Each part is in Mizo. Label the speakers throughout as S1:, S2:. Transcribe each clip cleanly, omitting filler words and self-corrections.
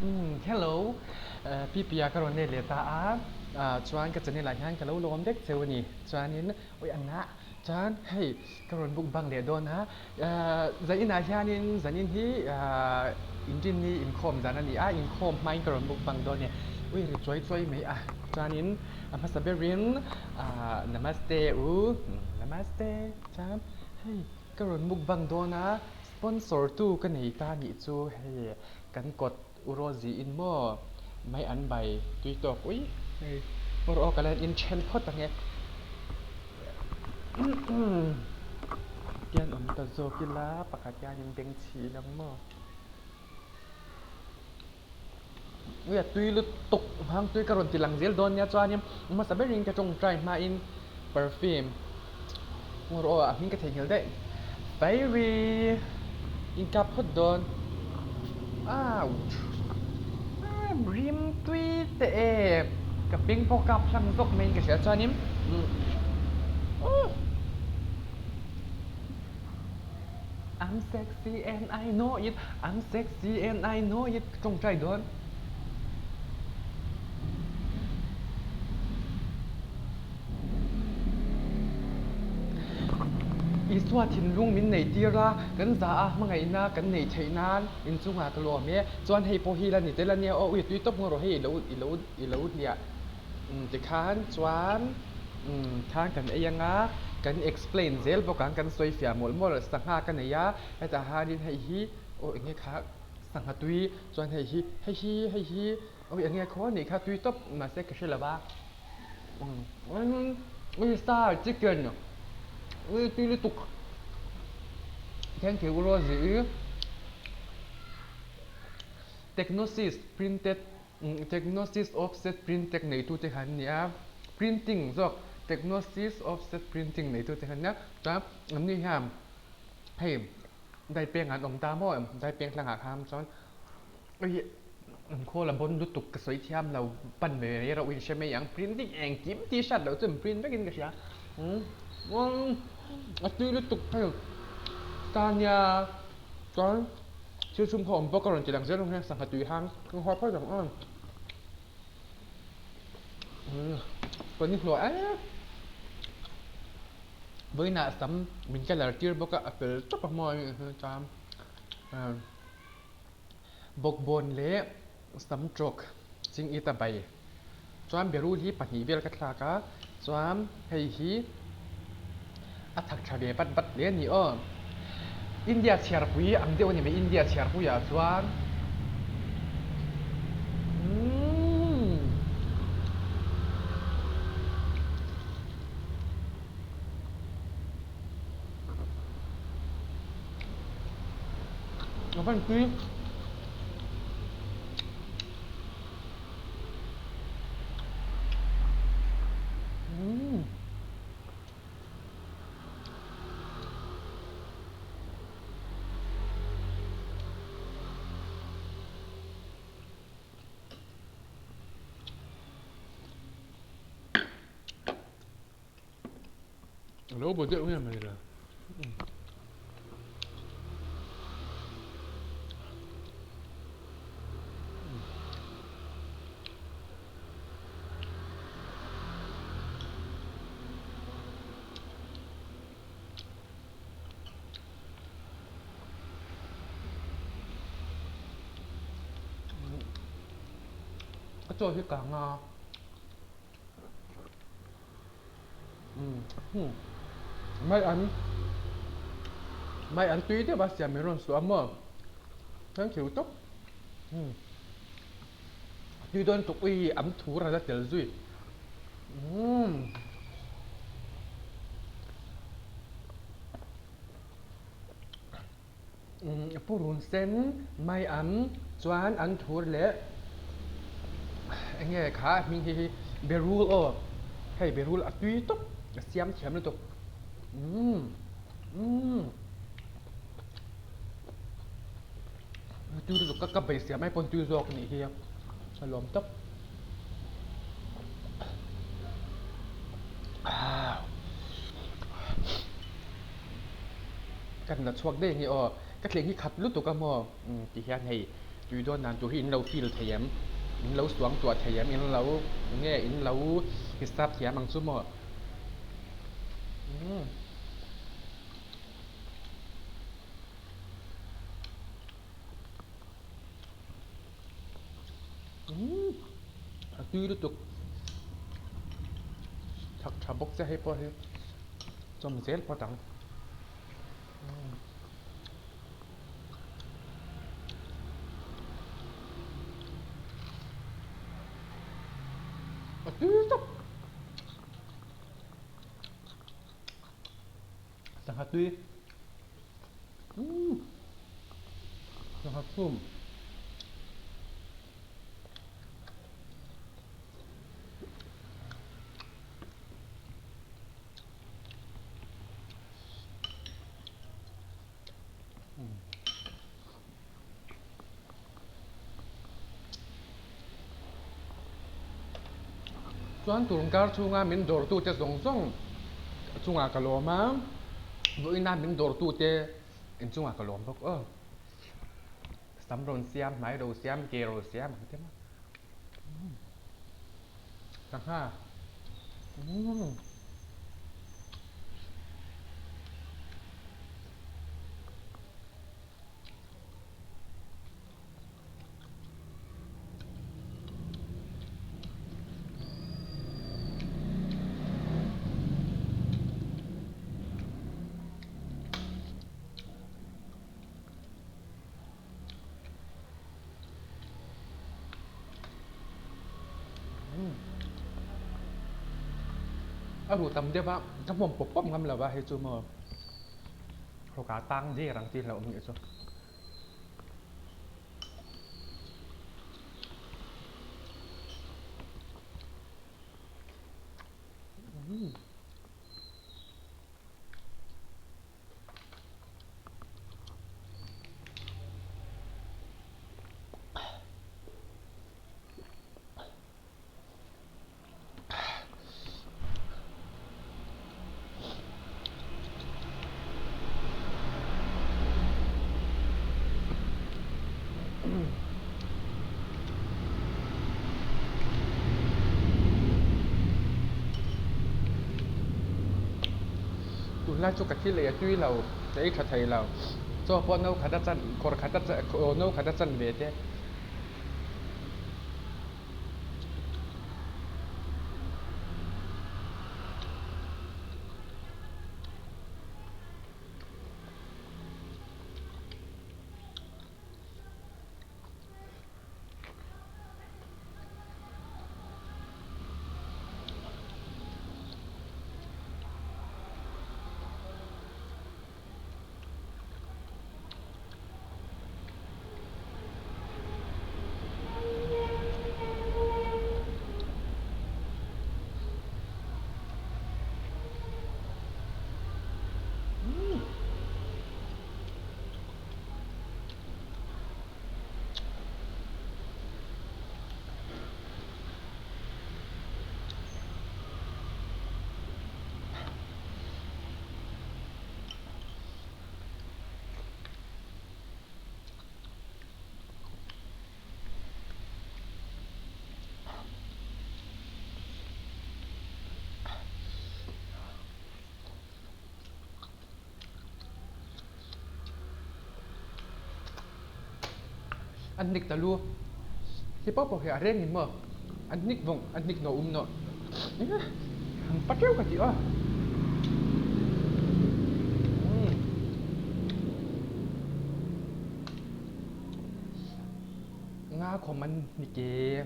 S1: Umm hello Pipia ka rawn let leh ta a chuan ka channel ah hian ka lo lawm vek cheu a ni chuanin awi a ngah chuan hei ka rawn book bang leh dawn a zanin ah hianin zanin hi inrinni inkhawm zan a ni a inkhawm hmain ka rawn book bang dawn e ui ri chuai chuai mai a chuanin a hmasa berin namaste u namaste chuan hei ka rawn book bang dawn a sponsor tu ka nei ta nih chu hei. Kan kawt u Rosie in maw mai an bai tui tawk ui hei aw rawh aw ka la in then phawt ang e tian awm ta zawk ila pakhat hian in beng chhi ila ang maw ui a tui lutuk hmang tui ka rawn ti lang zel dawn nia chuanin hmasa berin ka tawngtai hmain perfume aw rawh aw a hming ka theihnghilh daih fairy in kap phawt dawn ouch rim tui teh e ka beng pawh kap hlang zawk mai in ka hria chuanin I'm sexy and I know it I'm sexy and I know it ka tawngtai dawn. Isua thinlung min nei tir a, kan za a hmangaihna kan neih theih nan inchungah ka lawm e. Chuan hei pawh hi la ni tel a nia aw, ui tui tawp ngaw rawh hei i lo i lo i lo hliah tikhan chuan khan kan ei anga kan explain zel bawk ang kan sawi fiah mawlh mawlh sangha ka nei a hetah hianin hei hi aw eng nge kha sangha tui chuan hei hi hei hi hei hi aw eng nge khaw nih kha tui tawp mahse ka hre lo va. Ui star chicken ui tui lutuk thank you Rosie i Technosis printed Technosis offset printech neitu te kha an ni a printing zawk Technosis offset printing neitu te kha an nia chuan anni hian hei daipeng an awm ta maw daipeng tlangah khan chuan Ui an khawl a bawn lutuk ka sawi thiam lo pan ve mai reuh in hre mai ang printing engkim t-shirt loh chu an print vek in ka hria a tui lutuk hei tania chuan thil chhung kha awm bawk a rawn ti lang zel ang hian sangha tui hang ka haw phawt ang aw ka ni hluah em vawiinah sam min colour tir bawk a a fel tawp a mawi chuan. Bawkbawn leh sam tawk ching it a bai chuan berul hi pahnih vel ka thlak a chuan hei hi a thak tha ve vat vat hle a ni aw India chhiarpui ang deuh a ni mai India chhiarpui ah chuan umm A van tui. Umm. A lo bu deuh nge mai le. A chaw hi kang a. Mai an mai an tui deuh a siam in rawn suah a maw thank you tawp tui dawn tuk ui an thur a la tel zui Purun sen mai an chuan an thur leh eng nge kha hming hi hi berul aw hei berul a tui tawp a siam thiam lutuk umm umm tui lutuk ka ka beisei mai pawn tui zawk anih hi a lawm tawp. Kan la chhuak daih a ni aw, ka thleng hi khat lutuk a maw ti hian hei tui dawn dan tur hi in lo feel thei em? In lo suang tuah thei em? In lo nge in lo hisap thiam ang chu maw? Umm. Umm a tui lutuk chak tha bawk che hei pawh hi chawm zel phawt ang. A tui tak sangha tui umm sangha chhum. Chuan tun kar chhunga min dawrtute zawng zawng chungah ka lawm a, vawiina min dawrtute inchungah ka lawm bawk aw. Sam rawn siam, hmai ro siam, ke ro siam ang te maw. Sangha. Umm. A ruh tam deuh a ka hmawm pawp pawp ngam lo a hei chu maw hawka tang der ang tih hlauh awm nih chu. Tunlai chu ka thil ei a tui lo, ka ei tha thei lo. Chaw pawh no khat a chan, kawr khat a chan, no khat a chan ve te. An hnik ta lu hi pawh pawh hi a reng in maw an hnik vawng an hnik nawh um nawh an pa teuh ka ti aw. Nga khawm an hnik e.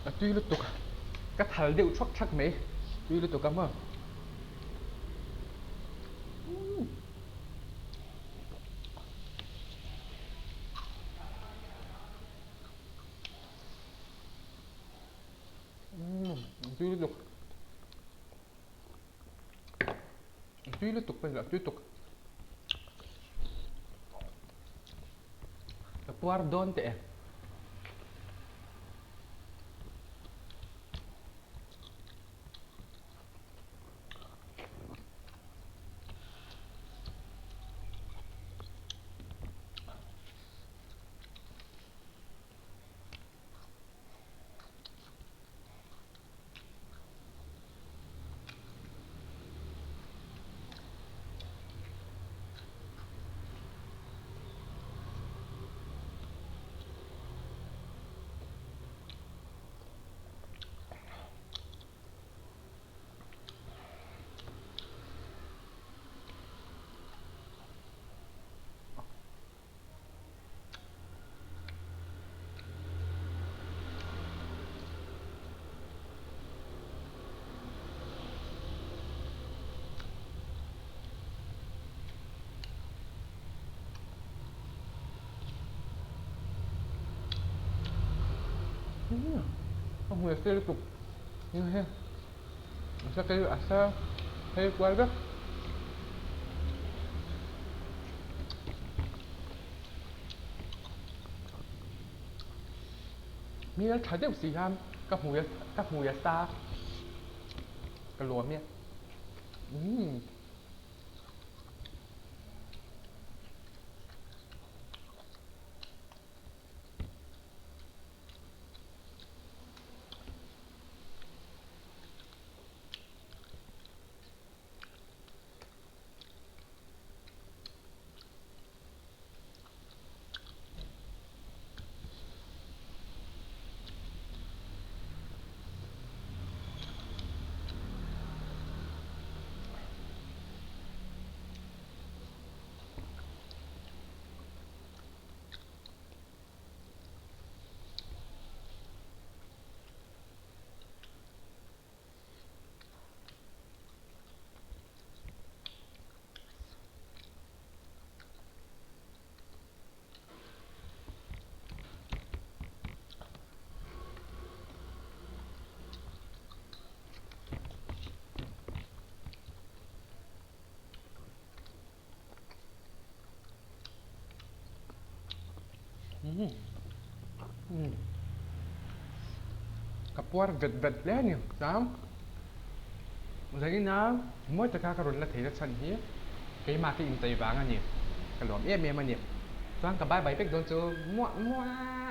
S1: A tui lutuk ka thal deuh thak thak mai tui lutuk a maw. Tui lutuk tui lutuk pawh ni lo tui tuk ka puar dawn teh e. A hmui a sei lutuk hei a sa kei a sa phei kual vek. Hmel tha deuh si hian ka hmui a ka hmui a sa ka lawm e umm. Ka puar vet vet hle a ni chuan zanin a mawi taka ka rawn la theih na chhan hi keimah te inchei vang a ni ka lawm em em a ni chuan ka bye bye vek dawn chu muah muah.